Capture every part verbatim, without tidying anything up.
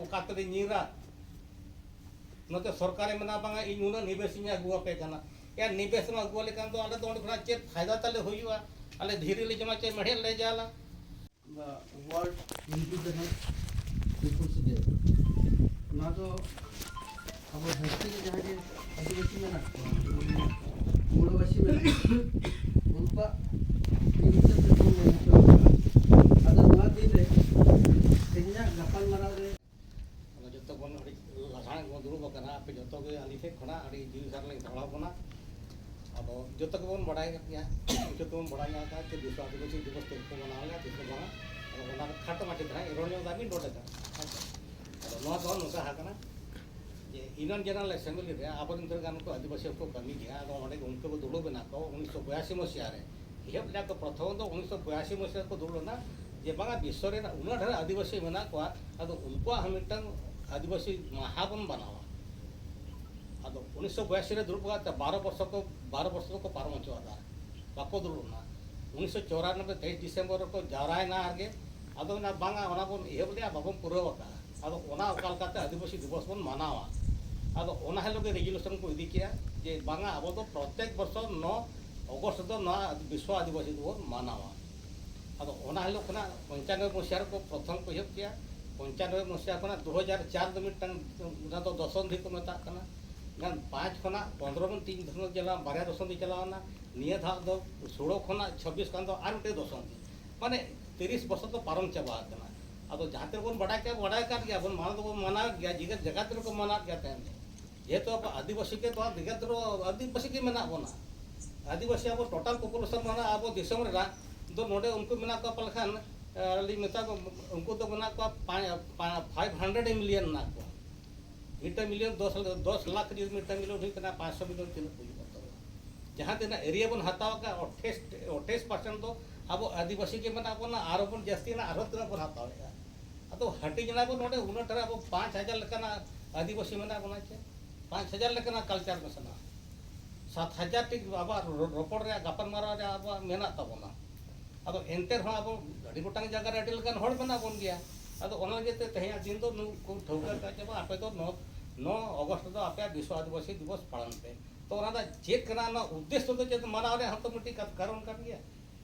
ᱚᱠᱟ ᱛᱮᱞᱮ ᱧᱤᱨᱟ? ᱱᱚᱛᱮ ᱥᱚᱨᱠᱟᱨᱮ ᱢᱮᱱᱟ, "ᱵᱟᱝᱟ, ᱤᱧ ᱩᱱᱟᱹᱜ ᱱᱤᱵᱮᱥ ᱤᱧ ᱟᱹᱜᱩ ᱟᱯᱮ ᱠᱟᱱᱟ᱾" ᱭᱟ, ᱱᱤᱵᱮᱥ ᱮᱢ ᱟᱹᱜᱩ ᱟᱞᱮ ᱠᱷᱟᱱ ᱫᱚ ᱟᱞᱮ ᱫᱚ ᱚᱸᱰᱮ ᱠᱷᱚᱱᱟᱜ ᱪᱮᱫ ᱯᱷᱟᱭᱫᱟ ᱛᱟᱞᱮ ᱦᱩᱭᱩᱜᱼᱟ? ᱟᱞᱮ ᱫᱷᱤᱨᱤ ᱞᱮ ᱡᱚᱢᱟ, ᱪᱮᱫ ᱢᱮᱲᱦᱮᱫ ᱞᱮ ᱡᱟᱞᱟ? ᱚᱱᱟ ᱣᱟᱨᱰ ᱤᱱᱴᱩ ᱫᱚ ᱱᱟᱜ ᱯᱤᱯᱩᱞᱥ ᱰᱮ᱾ ᱱᱚᱣᱟ ᱫᱚ ᱟᱵᱚ ᱫᱷᱟᱹᱨᱛᱤ ᱨᱮ ᱡᱟᱦᱟᱸ ᱜᱮ ᱟᱹᱫᱤᱵᱟᱹᱥᱤ ᱢᱮᱱᱟᱜ ᱠᱚᱣᱟ, ᱢᱩᱲᱟᱹᱵᱟᱹᱥᱤ ᱢᱮᱱᱟᱜ ᱠᱚᱣᱟ, ᱩᱱᱠᱩᱣᱟᱜ ᱫᱤᱱ ᱦᱤᱥᱟᱹᱵ ᱛᱮ ᱵᱚᱱ ᱢᱮᱱ ᱦᱚᱪᱚ ᱠᱟᱜᱼᱟ᱾ ᱟᱫᱚ ᱱᱚᱣᱟ ᱫᱤᱱ ᱨᱮ ᱛᱮᱦᱮᱧᱟᱜ ᱜᱟᱯᱟᱞᱢᱟᱨᱟᱣ ᱨᱮ ᱟᱫᱚ ᱡᱚᱛᱚ ᱵᱚᱱ ᱟᱹᱰᱤ ᱞᱟᱥᱟᱲᱦᱮᱫ ᱵᱚᱱ ᱫᱩᱲᱩᱵ ᱟᱠᱟᱱᱟ᱾ ᱟᱯᱮ ᱡᱚᱛᱚ ᱜᱮ ᱟᱹᱞᱤᱧ ᱥᱮᱫ ᱠᱷᱚᱱᱟᱜ ᱟᱹᱰᱤ ᱡᱤᱣᱤ ᱥᱟᱨ ᱞᱤᱧ ᱥᱟᱨᱦᱟᱣ ᱵᱚᱱᱟ᱾ ᱟᱫᱚ ᱡᱚᱛᱚ ᱜᱮᱵᱚᱱ ᱵᱟᱲᱟᱭ ᱠᱟᱫ ᱜᱮᱭᱟ, ᱡᱚᱛᱚ ᱵᱚᱱ ᱵᱟᱲᱟᱭ ᱧᱟᱢ ᱟᱠᱟᱫ ᱡᱮ ᱵᱤᱥᱥᱚ ᱟᱹᱫᱤᱵᱟᱹᱥᱤ ᱫᱤᱵᱚᱥ ᱛᱤᱥ ᱠᱚ ᱢᱟᱱᱟᱣ ᱞᱮᱫᱟ, ᱛᱤᱥ ᱠᱚ ᱵᱟᱝᱟ᱾ ᱟᱫᱚ ᱚᱱᱟ ᱠᱷᱟᱴᱚ ᱢᱟᱪᱷᱟ ᱫᱷᱟᱨᱟ ᱨᱚᱲ ᱧᱚᱜ ᱫᱟᱵᱤᱱ ᱱᱚᱰᱮ ᱫᱚ᱾ ᱟᱪᱪᱷᱟ᱾ ᱟᱫᱚ ᱱᱚᱣᱟ ᱫᱚ ᱱᱚᱝᱠᱟ ᱟᱠᱟᱱᱟ ᱡᱮ Union General Assembly ᱨᱮ ᱟᱵᱚᱨᱮᱱ ᱩᱛᱟᱹᱨ ᱜᱟᱱ ᱠᱚ ᱟᱹᱫᱤᱵᱟᱹᱥᱤ ᱠᱚ ᱠᱟᱹᱢᱤ ᱜᱮᱭᱟ, ᱟᱫᱚ ᱚᱸᱰᱮ ᱜᱮ ᱩᱱᱠᱩ ᱠᱚ ᱫᱩᱲᱩᱵ ᱮᱱᱟ ᱠᱚ ᱩᱱᱤᱥᱥᱚ ᱵᱚᱭᱟᱥᱤ ᱢᱟᱹᱥᱤᱦᱟ ᱨᱮ᱾ ᱮᱦᱚᱵ ᱞᱮᱫᱟ ᱠᱚ, ᱯᱨᱚᱛᱷᱚᱢ ᱫᱚ ᱩᱱᱤᱥᱥᱚ ᱵᱚᱭᱟᱥᱤ ᱢᱟᱹᱥᱤᱦᱟ ᱠᱚ ᱫᱩᱲᱩᱵ ᱞᱮᱱᱟ ᱡᱮ ᱵᱟᱝᱟ ᱵᱤᱥᱥᱚ ᱨᱮᱱ ᱩᱱᱟᱹᱜ ᱰᱷᱮᱨ ᱟᱹᱫᱤᱵᱟᱹᱥᱤ ᱢᱮᱱᱟᱜ ᱠᱚᱣᱟ, ᱟᱫᱚ ᱩᱱᱠᱩᱣᱟᱜ ᱦᱚᱸ ᱢᱤᱫᱴᱟᱝ ᱟᱹᱫᱤᱵᱟᱹᱥᱤ ᱢᱟᱦᱟ ᱵᱚᱱ ᱢᱟᱱᱟᱣᱟ᱾ ᱟᱫᱚ ᱩᱱᱤᱥᱥᱚ ᱵᱚᱭᱟᱥᱤ ᱨᱮ ᱫᱩᱲᱩᱵ ᱠᱟᱛᱮ ᱵᱟᱨᱚ ᱵᱚᱨᱥᱚ ᱠᱚ, ᱵᱟᱨᱚ ᱵᱚᱨᱥᱚ ᱫᱚᱠᱚ ᱯᱟᱨᱚᱢ ᱦᱚᱪᱚ ᱟᱫᱟ, ᱵᱟᱠᱚ ᱫᱩᱲᱩᱵ ᱞᱮᱱᱟ᱾ ᱩᱱᱤᱥᱥᱚ ᱪᱚᱣᱨᱟᱱᱚᱵᱵᱳᱭ ᱛᱮᱭᱤᱥ ᱰᱤᱥᱮᱢᱵᱚᱨ ᱨᱮᱠᱚ ᱡᱟᱣᱨᱟᱭᱮᱱᱟ ᱟᱨᱜᱮ, ᱟᱫᱚ ᱢᱮᱱᱟ, "ᱵᱟᱝᱟ, ᱚᱱᱟ ᱵᱚᱱ ᱮᱦᱚᱵ ᱞᱮᱜᱼᱟ, ᱵᱟᱵᱚᱱ ᱯᱩᱨᱟᱹᱣ ᱟᱠᱟᱫᱼᱟ, ᱟᱫᱚ ᱚᱱᱟ ᱚᱠᱟ ᱞᱮᱠᱟᱛᱮ ᱟᱹᱫᱤᱵᱟᱹᱥᱤ ᱫᱤᱵᱚᱥ ᱵᱚᱱ ᱢᱟᱱᱟᱣᱟ?" ᱟᱫᱚ ᱚᱱᱟ ᱦᱤᱞᱳᱜ ᱜᱮ ᱨᱮᱡᱩᱞᱮᱥᱚᱱ ᱠᱚ ᱤᱫᱤ ᱠᱮᱜᱼᱟ ᱡᱮ ᱵᱟᱝᱟ, ᱟᱵᱚ ᱫᱚ ᱯᱨᱚᱛᱮᱠ ᱵᱚᱪᱷᱚᱨ ᱱᱚ ᱚᱜᱚᱥᱴ ᱫᱚ ᱱᱚᱣᱟ ᱵᱤᱥᱥᱚ ᱟᱹᱫᱤᱵᱟᱹᱥᱤ ᱫᱤᱵᱚᱥ ᱵᱚᱱ ᱢᱟᱱᱟᱣᱟ᱾ ᱟᱫᱚ ᱚᱱᱟ ᱦᱤᱞᱳᱜ ᱠᱷᱚᱱᱟᱜ ᱯᱚᱧᱪᱟᱱᱚᱵᱵᱳᱭ ᱢᱚᱥᱤᱦᱟ ᱨᱮᱠᱚ ᱯᱨᱚᱛᱷᱚᱢ ᱠᱚ ᱮᱦᱚᱵ ᱠᱮᱜᱼᱟ, ᱯᱚᱧᱪᱟᱱᱚᱵᱵᱳᱭ ᱢᱚᱥᱤᱦᱟ ᱠᱷᱚᱱᱟᱜ ᱫᱩ ᱦᱟᱡᱟᱨ ᱪᱟᱨ ᱫᱚ ᱢᱤᱫᱴᱟᱝ, ᱚᱱᱟ ᱫᱚ ᱫᱚᱥᱚᱱᱫᱷᱤ ᱠᱚ ᱢᱮᱛᱟᱜ ᱠᱟᱱᱟ᱾ ᱜᱟᱱ ᱯᱟᱸᱪ ᱠᱷᱚᱱᱟᱜ ᱯᱚᱱᱨᱚ ᱵᱚᱱ ᱛᱤᱱ ᱫᱷᱚᱨᱢᱚ ᱪᱟᱞᱟᱣ, ᱵᱟᱨᱭᱟ ᱫᱚᱥᱚᱱᱫᱷᱤ ᱪᱟᱞᱟᱣ ᱮᱱᱟ᱾ ᱱᱤᱭᱟᱹ ᱫᱷᱟᱣ ᱫᱚ ᱥᱳᱲᱳ ᱠᱷᱚᱱᱟᱜ ᱪᱷᱟᱵᱵᱤᱥ ᱠᱷᱟᱱ ᱫᱚ ᱟᱨ ᱢᱤᱫᱴᱮᱡ ᱫᱚᱥᱚᱱᱫᱷᱤ, ᱢᱟᱱᱮ ᱛᱤᱨᱤᱥ ᱵᱚᱪᱷᱚᱨ ᱫᱚ ᱯᱟᱨᱚᱢ ᱪᱟᱵᱟ ᱟᱠᱟᱱᱟ᱾ ᱟᱫᱚ ᱡᱟᱦᱟᱸ ᱛᱤᱱᱟᱹᱜ ᱵᱚᱱ ᱵᱟᱰᱟᱭ ᱠᱟᱜ, ᱵᱟᱰᱟᱭ ᱠᱟᱜ ᱜᱮᱭᱟ ᱵᱚᱱ, ᱢᱟᱱᱟᱣ ᱫᱚᱵᱚᱱ ᱢᱟᱱᱟᱣᱮᱫ ᱜᱮᱭᱟ, ᱡᱮᱜᱮᱛ ᱡᱟᱠᱟᱛ ᱨᱮᱠᱚ ᱢᱟᱱᱟᱣᱮᱫ ᱜᱮᱭᱟ ᱛᱟᱦᱮᱸ ᱫᱚ᱾ ᱡᱮᱦᱮᱛᱩ ᱟᱵᱚ ᱟᱹᱫᱤᱵᱟᱹᱥᱤ ᱜᱮ ᱛᱚ ᱫᱤᱜᱟᱛ ᱨᱮ ᱟᱹᱫᱤᱵᱟᱹᱥᱤ ᱜᱮ ᱢᱮᱱᱟᱜ ᱵᱚᱱᱟ᱾ ᱟᱹᱫᱤᱵᱟᱹᱥᱤ ᱟᱵᱚ total population ᱢᱟᱱᱮ ᱟᱵᱚ ᱫᱤᱥᱚᱢ ᱨᱮᱱᱟᱜ ᱫᱚ ᱱᱚᱰᱮ ᱩᱱᱠᱩ ᱢᱮᱱᱟᱜ ᱠᱚᱣᱟ ᱯᱟᱞᱮ ᱠᱷᱟᱱ, ᱟᱹᱞᱤᱧ ᱢᱮᱛᱟ ᱠᱚ, ᱩᱱᱠᱩ ᱫᱚ ᱢᱮᱱᱟᱜ ᱠᱚᱣᱟ ᱯᱟᱸᱪ, ᱯᱟᱸᱪ, five hundred million ᱢᱮᱱᱟᱜ ᱠᱚᱣᱟ᱾ ᱢᱤᱫᱴᱟᱝ ᱢᱤᱞᱤᱭᱚᱱ ᱫᱚᱥ, ᱫᱚᱥ ᱞᱟᱠᱷ ᱡᱩᱫᱤ ᱢᱤᱫᱴᱟᱝ ᱢᱤᱞᱤᱭᱚᱱ ᱦᱩᱭᱩᱜ ᱠᱟᱱᱟ, ᱯᱟᱸᱪᱥᱚ ᱢᱤᱞᱤᱭᱚᱱ ᱛᱤᱱᱟᱹᱜ ᱦᱩᱭᱩᱜ ᱠᱟᱱ ᱛᱟᱵᱚᱱᱟ? ᱡᱟᱦᱟᱸ ᱛᱤᱱᱟᱹᱜ area ᱵᱚᱱ ᱦᱟᱛᱟᱣ ᱟᱠᱟᱫ, ᱟᱴᱷᱟᱥ, ᱟᱴᱷᱟᱥ percent ᱫᱚ ᱟᱵᱚ ᱟᱹᱫᱤᱵᱟᱹᱥᱤ ᱜᱮ ᱢᱮᱱᱟᱜ ᱵᱚᱱᱟ, ᱟᱨᱦᱚᱸ ᱵᱚᱱ ᱡᱟᱹᱥᱛᱤᱭᱮᱱᱟ, ᱟᱨᱦᱚᱸ ᱛᱤᱱᱟᱹᱜ ᱵᱚᱱ ᱦᱟᱛᱟᱣᱮᱫᱼᱟ? ᱟᱫᱚ ᱦᱟᱹᱴᱤᱧ ᱮᱱᱟ ᱵᱚᱱ ᱱᱚᱰᱮ ᱩᱱᱟᱹᱜ ᱰᱷᱮᱨ, ᱟᱵᱚ ᱯᱟᱸᱪ ᱦᱟᱡᱟᱨ ᱞᱮᱠᱟᱱᱟᱜ ᱟᱹᱫᱤᱵᱟᱹᱥᱤ ᱢᱮᱱᱟᱜ ᱵᱚᱱᱟ ᱪᱮ? ᱯᱟᱸᱪ ᱦᱟᱡᱟᱨ ᱞᱮᱠᱟᱱᱟᱜ culture ᱢᱮᱥᱟᱜᱼᱟ᱾ ᱥᱟᱛ ᱦᱟᱡᱟᱨ ᱴᱤ ᱟᱵᱚᱣᱟᱜ ᱨᱚ-, ᱨᱚᱯᱚᱲ ᱨᱮᱭᱟᱜ, ᱜᱟᱯᱟᱞᱢᱟᱨᱟᱣ ᱨᱮᱭᱟᱜ ᱟᱵᱚᱣᱟᱜ ᱢᱮᱱᱟᱜ ᱛᱟᱵᱚᱱᱟ᱾ ᱟᱫᱚ ᱮᱱᱛᱮ ᱨᱮᱦᱚᱸ ᱟᱵᱚ ᱟᱹᱰᱤ ᱜᱚᱴᱟᱝ ᱡᱟᱭᱜᱟ ᱨᱮ ᱟᱹᱰᱤ ᱞᱮᱠᱟᱱ ᱦᱚᱲ ᱢᱮᱱᱟᱜ ᱵᱚᱱ ᱜᱮᱭᱟ᱾ ᱟᱫᱚ ᱚᱱᱟ ᱞᱟᱹᱜᱤᱫ ᱛᱮ ᱛᱮᱦᱮᱧᱟᱜ ᱫᱤᱱ ᱫᱚ ᱱᱩᱠᱩ ᱴᱷᱟᱹᱣᱠᱟᱹ ᱠᱟᱜ ᱪᱟᱵᱟ, ᱟᱯᱮ ᱫᱚ ᱱᱚ ᱱᱚ ᱚᱜᱚᱥᱴ ᱨᱮᱫᱚ ᱟᱯᱮᱭᱟᱜ ᱵᱤᱥᱣᱚ ᱟᱹᱫᱤᱵᱟᱹᱥᱤ ᱫᱤᱵᱚᱥ ᱯᱟᱞᱚᱱ ᱯᱮ᱾ ᱛᱚ ᱚᱱᱟ ᱫᱚ ᱪᱮᱫ ᱠᱟᱱᱟ, ᱚᱱᱟ ᱩᱫᱽᱫᱮᱥᱥᱚ ᱫᱚ ᱪᱮᱫ ᱢᱟᱱᱟᱣ ᱨᱮᱭᱟᱜ ᱦᱚᱸᱛᱚ ᱢᱤᱫᱴᱤᱡ ᱠᱟᱛ- ᱠᱟᱨᱚᱱ ᱠᱟᱱ ᱜᱮᱭᱟ᱾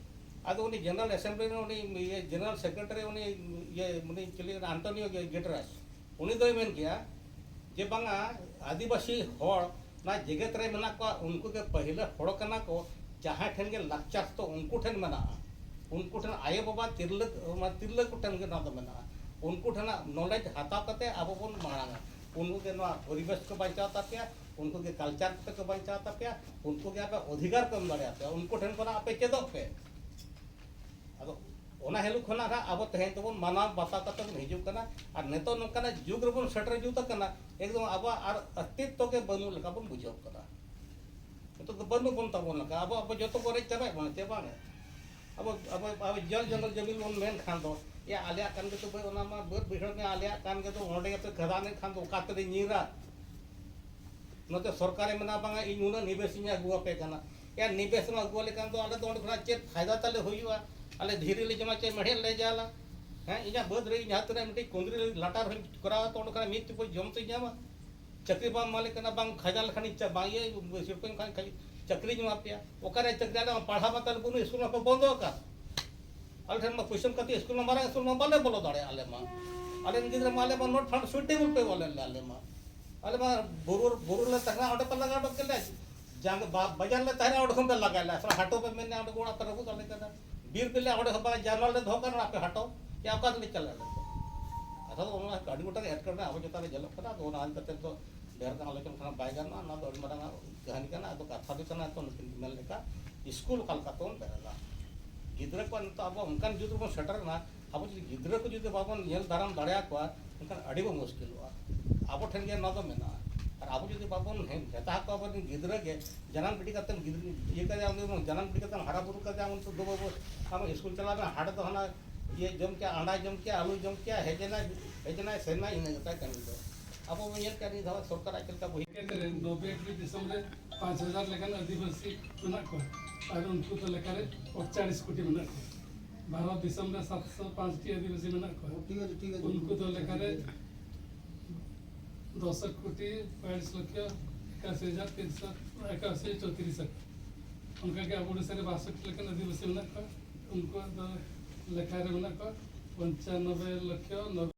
ᱟᱫᱚ ᱩᱱᱤ ᱡᱮᱱᱟᱨᱟᱞ ᱮᱥᱮᱢᱵᱞᱤ ᱨᱮᱱ ᱩᱱᱤ ᱤᱭᱟᱹ ᱡᱮᱱᱟᱨᱟᱞ ᱥᱮᱠᱨᱮᱴᱟᱨᱤ ᱩᱱᱤ ᱤᱭᱟᱹ ᱩᱱᱤ ᱪᱤᱞᱤ ᱠᱟᱱᱟ, ᱟᱱᱴᱳᱱᱤᱭᱳ ᱜᱮ- ᱜᱮᱴᱨᱟᱥ, ᱩᱱᱤ ᱫᱚᱭ ᱢᱮᱱ ᱠᱮᱜᱼᱟ ᱡᱮ ᱵᱟᱝᱟ, ᱟᱹᱫᱤᱵᱟᱹᱥᱤ ᱦᱚᱲ ᱚᱱᱟ ᱡᱮᱜᱮᱛ ᱨᱮ ᱢᱮᱱᱟᱜ ᱠᱚᱣᱟ, ᱩᱱᱠᱩ ᱜᱮ ᱯᱟᱹᱦᱤᱞᱟᱹ ᱦᱚᱲ ᱠᱟᱱᱟ ᱠᱚ, ᱡᱟᱦᱟᱸᱭ ᱴᱷᱮᱱ ᱜᱮ ᱞᱟᱠᱪᱟᱨ ᱫᱚ ᱩᱱᱠᱩ ᱴᱷᱮᱱ ᱢᱮᱱᱟᱜᱼᱟ, ᱩᱱᱠᱩ ᱴᱷᱮᱱ ᱟᱭᱳᱼᱵᱟᱵᱟ ᱛᱤᱨᱞᱟᱹ, ᱢᱟᱱᱮ ᱛᱤᱨᱞᱟᱹ ᱠᱚᱴᱷᱮᱱ ᱜᱮ ᱱᱚᱣᱟ ᱫᱚ ᱢᱮᱱᱟᱜᱼᱟ᱾ ᱩᱱᱠᱩ ᱴᱷᱮᱱᱟᱜ ᱱᱚᱞᱮᱡᱽ ᱦᱟᱛᱟᱣ ᱠᱟᱛᱮ ᱟᱵᱚ ᱵᱚᱱ ᱢᱟᱲᱟᱝᱟ᱾ ᱩᱱᱠᱩ ᱜᱮ ᱱᱚᱣᱟ ᱯᱚᱨᱤᱵᱮᱥ ᱠᱚ ᱵᱟᱧᱪᱟᱣ ᱛᱟᱯᱮᱭᱟ, ᱩᱱᱠᱩ ᱜᱮ ᱠᱟᱞᱪᱟᱨ ᱠᱚ ᱵᱟᱧᱪᱟᱣ ᱛᱟᱯᱮᱭᱟ, ᱩᱱᱠᱩ ᱜᱮ ᱟᱯᱮ ᱚᱫᱷᱤᱠᱟᱨ ᱠᱚ ᱮᱢ ᱫᱟᱲᱮᱭᱟᱯᱮᱭᱟ, ᱩᱱᱠᱩ ᱴᱷᱮᱱ ᱠᱷᱚᱱᱟᱜ ᱟᱯᱮ ᱪᱮᱫᱚᱜ ᱯᱮ᱾ ᱟᱫᱚ ᱚᱱᱟ ᱦᱤᱞᱳᱜ ᱠᱷᱚᱱᱟᱜ ᱦᱟᱸᱜ ᱟᱵᱚ ᱛᱮᱦᱮᱧ ᱫᱚᱵᱚᱱ ᱢᱟᱱᱟᱣ ᱵᱟᱛᱟᱣ ᱠᱟᱛᱮ ᱵᱚᱱ ᱦᱤᱡᱩᱜ ᱠᱟᱱᱟ᱾ ᱟᱨ ᱱᱤᱛᱚᱜ ᱱᱚᱝᱠᱟᱱᱟᱜ ᱡᱩᱜᱽ ᱨᱮᱵᱚᱱ ᱥᱮᱴᱮᱨ ᱡᱩᱛ ᱟᱠᱟᱱᱟ, ᱮᱠᱫᱚᱢ ᱟᱵᱚᱣᱟᱜ ᱟᱨ ᱚᱥᱛᱤᱛᱛᱚ ᱜᱮ ᱵᱟᱹᱱᱩᱜ ᱞᱮᱠᱟ ᱵᱚᱱ ᱵᱩᱡᱷᱟᱹᱣ ᱠᱟᱱᱟ᱾ ᱱᱤᱛᱚᱜ ᱫᱚ ᱵᱟᱹᱱᱩᱜ ᱵᱚᱱ ᱛᱟᱵᱚᱱ ᱞᱮᱠᱟ, ᱟᱵᱚ ᱟᱵᱚ ᱡᱚᱛᱚ ᱠᱚ ᱨᱮᱡ ᱪᱟᱵᱟᱭᱮᱫ ᱵᱚᱱᱟ ᱪᱮ ᱵᱟᱝ? ᱟᱵᱚ ᱟᱵᱚ ᱟᱵᱚ ᱡᱚᱞ ᱡᱚᱝᱜᱚᱞ ᱡᱚᱢᱤᱱ ᱵᱚᱱ ᱢᱮᱱ ᱠᱷᱟᱱ ᱫᱚ, ᱮᱭᱟ ᱟᱞᱮᱭᱟᱜ ᱠᱟᱱ ᱜᱮ ᱛᱚ ᱵᱟᱹᱭ, ᱚᱱᱟ ᱢᱟ ᱵᱟᱹᱫᱽ ᱵᱟᱹᱭᱦᱟᱹᱲ ᱢᱮ ᱟᱞᱮᱭᱟᱜ ᱠᱟᱱ ᱜᱮ ᱛᱚ, ᱚᱸᱰᱮ ᱜᱮᱯᱮ ᱠᱷᱟᱫᱟᱱᱮᱫ ᱠᱷᱟᱱ ᱫᱚ ᱚᱠᱟ ᱛᱮᱞᱮ ᱧᱤᱨᱟ? ᱱᱚᱛᱮ ᱥᱚᱨᱠᱟᱨᱮ ᱢᱮᱱᱟ ᱵᱟᱝᱟ ᱤᱧ ᱱᱩᱱᱟᱹᱜ ᱱᱤᱵᱮᱥ ᱤᱧ ᱟᱹᱜᱩ ᱟᱯᱮ ᱠᱟᱱᱟ᱾ ᱮᱭᱟ ᱱᱤᱵᱮᱥ ᱮᱢ ᱟᱹᱜᱩ ᱟᱞᱮ ᱠᱷᱟᱱ ᱫᱚ ᱟᱞᱮ ᱫᱚ ᱚᱸᱰᱮ ᱠᱷᱚᱱᱟᱜ ᱪᱮᱫ ᱯᱷᱟᱭᱫᱟ ᱛᱟᱞᱮ ᱦᱩᱭᱩᱜᱼᱟ? ᱟᱞᱮ ᱫᱷᱤᱨᱤ ᱞᱮ ᱡᱚᱢᱟ ᱪᱮ ᱢᱮᱲᱦᱮᱫ ᱞᱮ ᱡᱟᱞᱟ? ᱦᱮᱸ, ᱤᱧᱟᱹᱜ ᱵᱟᱹᱫᱽ ᱨᱮ ᱤᱧ ᱡᱟᱦᱟᱸ ᱛᱤᱱᱟᱹᱜ ᱢᱤᱫᱴᱤᱡ ᱠᱩᱸᱫᱽᱨᱤ ᱞᱟᱴᱟᱨ ᱦᱚᱸᱧ ᱠᱚᱨᱟᱣᱟ ᱛᱚ ᱚᱸᱰᱮ ᱠᱷᱚᱱᱟᱜ ᱢᱤᱫ ᱪᱩᱯᱩᱫ ᱡᱚᱢ ᱛᱚᱧ ᱧᱟᱢᱟ? ᱪᱟᱹᱠᱨᱤ ᱵᱟᱢ ᱮᱢᱟᱞᱮ ᱠᱟᱱᱟ, ᱵᱟᱝ ᱠᱷᱟᱡᱟ ᱞᱮᱠᱷᱟᱱ ᱤᱧ ᱪᱟ-, ᱵᱟᱝ ᱤᱭᱟᱹ, ᱥᱤᱨᱯᱟᱹᱧ ᱠᱷᱟᱱ ᱠᱷᱟᱡ-, ᱪᱟᱹᱠᱨᱤᱧ ᱮᱢᱟ ᱯᱮᱭᱟ᱾ ᱚᱠᱟᱨᱮ ᱪᱟᱹᱠᱨᱤ? ᱟᱞᱮ ᱢᱟ ᱯᱟᱲᱦᱟᱣ ᱢᱟ ᱛᱟᱞᱮ ᱵᱟᱹᱱᱩᱜ, ᱥᱠᱩᱞ ᱢᱟᱯᱮ ᱵᱚᱱᱫᱚ ᱟᱠᱟᱫ᱾ ᱟᱞᱮ ᱴᱷᱮᱱ ᱢᱟ ᱯᱩᱭᱥᱟᱹᱢ ᱠᱟᱛᱮ ᱥᱠᱩᱞ ᱢᱟ ᱢᱟᱨᱟᱝ ᱥᱠᱩᱞ ᱢᱟ ᱵᱟᱞᱮ ᱵᱚᱞᱚ ᱫᱟᱲᱮᱭᱟᱜᱼᱟ ᱟᱞᱮ ᱢᱟ᱾ ᱟᱞᱮ ᱨᱮᱱ ᱜᱤᱫᱽᱨᱟᱹ ᱢᱟ ᱟᱞᱮ ᱢᱟ not fund suitable ᱯᱮ ᱚᱞ ᱞᱮ ᱟᱞᱮ ᱢᱟ᱾ ᱟᱞᱮ ᱢᱟ ᱵᱩᱨᱩ, ᱵᱩᱨᱩ ᱞᱮ ᱛᱟᱦᱮᱱᱟ ᱚᱸᱰᱮ ᱯᱮ ᱞᱟᱜᱟ ᱚᱰᱚᱠ ᱠᱮᱫ ᱞᱮᱭᱟ, ᱡᱟᱝ ᱵᱟ-, ᱵᱟᱡᱟᱨ ᱞᱮ ᱛᱟᱦᱮᱱᱟ ᱚᱸᱰᱮ ᱠᱷᱚᱱ ᱯᱮ ᱞᱟᱜᱟᱭ ᱞᱮᱭᱟ᱾ ᱥᱟᱞᱟ ᱦᱟᱴᱚ ᱯᱮ ᱢᱮᱱᱟ ᱚᱸᱰᱮ ᱠᱚ ᱚᱲᱟᱜ ᱯᱮ ᱨᱟᱹᱯᱩᱫ ᱟᱞᱮ ᱠᱟᱱᱟ᱾ ᱵᱤᱨ ᱯᱮ ᱞᱟᱹᱭᱟ ᱚᱸᱰᱮ ᱦᱚᱸ ᱵᱟᱝ ᱡᱟᱱᱣᱟᱨ ᱞᱮ ᱫᱚᱦᱚ ᱠᱟᱜ ᱨᱮᱦᱚᱸ ᱟᱯᱮ ᱦᱟᱴᱚ, ᱭᱟ ᱚᱠᱟ ᱛᱮᱞᱮ ᱪᱟᱞᱟᱜᱼᱟ ᱟᱞᱮ ᱫᱚ? ᱠᱟᱛᱷᱟ ᱫᱚ ᱚᱱᱟ ᱟᱹᱰᱤ ᱜᱚᱴᱟᱝ ᱮᱴᱠᱮᱴᱚᱬᱮ ᱟᱵᱚ ᱪᱮᱛᱟᱱ ᱨᱮ ᱧᱮᱞᱚᱜ ᱠᱟᱱᱟ᱾ ᱟᱫᱚ ᱚᱱᱟ ᱤᱫᱤ ᱠᱟᱛᱮ ᱫᱚ ᱰᱷᱮᱨ ᱜᱟᱱ ᱟᱞᱳᱪᱚᱱᱟ ᱠᱷᱟᱱ ᱵᱟᱭ ᱜᱟᱱᱚᱜᱼᱟ, ᱱᱚᱣᱟ ᱫᱚ ᱟᱹᱰᱤ ᱢᱟᱨᱟᱝ ᱟᱜ ᱠᱟᱹᱦᱱᱤ ᱠᱟᱱᱟ᱾ ᱟᱫᱚ ᱠᱟᱛᱷᱟ ᱫᱚ ᱠᱟᱱᱟ, ᱛᱚ ᱱᱩᱠᱤᱱ ᱢᱮᱱ ᱞᱮᱠᱟ ᱥᱠᱩᱞ ᱚᱠᱟ ᱞᱮᱠᱟ ᱛᱮᱵᱚᱱ ᱵᱮᱨᱮᱫᱟ? ᱜᱤᱫᱽᱨᱟᱹ ᱠᱚᱣᱟᱜ ᱱᱤᱛᱚᱜ ᱟᱵᱚ ᱚᱱᱠᱟᱱ ᱡᱩᱜᱽ ᱨᱮᱵᱚᱱ ᱥᱮᱴᱮᱨ ᱮᱱᱟ, ᱟᱵᱚ ᱡᱩᱫᱤ ᱜᱤᱫᱽᱨᱟᱹ ᱠᱚ ᱡᱩᱫᱤ ᱵᱟᱵᱚᱱ ᱧᱮᱞ ᱫᱟᱨᱟᱢ ᱫᱟᱲᱮᱭᱟᱠᱚᱣᱟ, ᱮᱱᱠᱷᱟᱱ ᱟᱹᱰᱤ ᱵᱚᱱ ᱢᱩᱥᱠᱤᱞᱚᱜᱼᱟ᱾ ᱟᱵᱚ ᱴᱷᱮᱱ ᱜᱮ ᱱᱚᱣᱟ ᱫᱚ ᱢᱮᱱᱟᱜᱼᱟ᱾ ᱟᱨ ᱟᱵᱚ ᱡᱩᱫᱤ ᱵᱟᱵᱚᱱ ᱦᱮ-, ᱢᱮᱛᱟ ᱠᱚᱣᱟ ᱟᱵᱚᱨᱮᱱ ᱜᱤᱫᱽᱨᱟᱹ ᱜᱮ, ᱡᱟᱱᱟᱢ ᱜᱤᱰᱤ ᱠᱟᱛᱮᱢ ᱜᱤᱫᱽᱨᱟᱹ ᱤᱭᱟᱹ ᱠᱟᱫᱮᱭᱟ, ᱩᱱᱤ ᱵᱚᱱ ᱡᱟᱱᱟᱢ ᱜᱤᱰᱤ ᱠᱟᱛᱮᱢ ᱦᱟᱨᱟ ᱵᱩᱨᱩ ᱠᱟᱫᱮᱭᱟ, ᱩᱱᱠᱩ ᱫᱚ ᱵᱟᱹᱵᱩ ᱟᱢ ᱥᱠᱩᱞ ᱪᱟᱞᱟᱣ ᱢᱮ, ᱦᱟᱴ ᱫᱚ ᱦᱟᱱᱟ ᱤᱭᱟᱹ ᱡᱚᱢ ᱠᱮᱜᱼᱟ, ᱟᱸᱰᱟᱭ ᱡᱚᱢ ᱠᱮᱜᱼᱟ, ᱟᱹᱞᱩᱭ ᱡᱚᱢ ᱠᱮᱜᱼᱟ, ᱦᱮᱡ ᱮᱱᱟᱭ, ᱦᱮᱡ ᱮᱱᱟᱭ, ᱥᱮᱱ ᱮᱱᱟᱭ, ᱤᱱᱟᱹ ᱜᱮᱛᱟᱭ ᱠᱟᱹᱢᱤ ᱫᱚ᱾ ᱟᱵᱚ ᱵᱚᱱ ᱧᱮᱞ ᱠᱮᱜᱼᱟ ᱱᱤᱭᱟᱹ ᱫᱷᱟᱣ ᱥᱚᱨᱠᱟᱨ ᱟᱡ ᱪᱮᱫ ᱞᱮᱠᱟ ᱵᱚᱦᱤ ᱱᱚᱵᱵᱳᱭ ᱟᱠᱟᱱᱟ ᱫᱤᱥᱚᱢ ᱨᱮ ᱯᱟᱸᱪ ᱦᱟᱡᱟᱨ ᱞᱮᱠᱟᱱ ᱟᱹᱫᱤᱵᱟᱹᱥᱤ ᱢᱮᱱᱟᱜ ᱠᱚᱣᱟ ᱟᱨ ᱩᱱᱠᱩ ᱛᱟᱹᱞᱤᱠᱟ ᱨᱮ ᱟᱴᱪᱟᱞᱤᱥ ᱠᱳᱴᱤ ᱢᱮᱱᱟᱜ ᱠᱚᱣᱟ᱾ ᱵᱷᱟᱨᱚᱛ ᱫᱤᱥᱚᱢ ᱨᱮ ᱥᱟᱛᱥᱚ ᱯᱟᱸᱪ ᱴᱤ ᱟᱹᱫᱤᱵᱟᱹᱥᱤ ᱢᱮᱱᱟᱜ ᱠᱚᱣᱟ᱾ ᱴᱷᱤᱠ ᱟᱪᱷᱮ, ᱴᱷᱤᱠ ᱟᱪᱷᱮ᱾ ᱩᱱᱠᱩ ᱫᱚ ᱞᱮᱠᱷᱟ ᱨᱮ ᱫᱚᱥ ᱠᱳᱴᱤ ᱵᱟᱭᱤᱥ ᱞᱚᱠᱷᱚ ᱮᱠᱟᱥᱤ ᱦᱟᱡᱟᱨ ᱛᱤᱱᱥᱚ ᱮᱠᱟᱥᱤ ᱪᱳᱛᱨᱤᱥ ᱟᱠᱚ᱾ ᱚᱱᱠᱟᱜᱮ ᱟᱵᱚ ᱳᱰᱤᱥᱟ ᱨᱮ ᱵᱟᱥᱚᱴᱴᱤ ᱞᱮᱠᱟᱱ ᱟᱹᱫᱤᱵᱟᱹᱥᱤ ᱢᱮᱱᱟᱜ ᱠᱚᱣᱟ᱾ ᱩᱱᱠᱩᱣᱟᱜ ᱫᱚ ᱞᱮᱠᱷᱟ ᱨᱮ ᱢᱮᱱᱟᱜ ᱠᱚᱣᱟ ᱯᱚᱧᱪᱟᱱᱚᱵᱵᱳᱭ ᱞᱚᱠᱷᱚ ᱱᱚᱵᱵᱳᱭ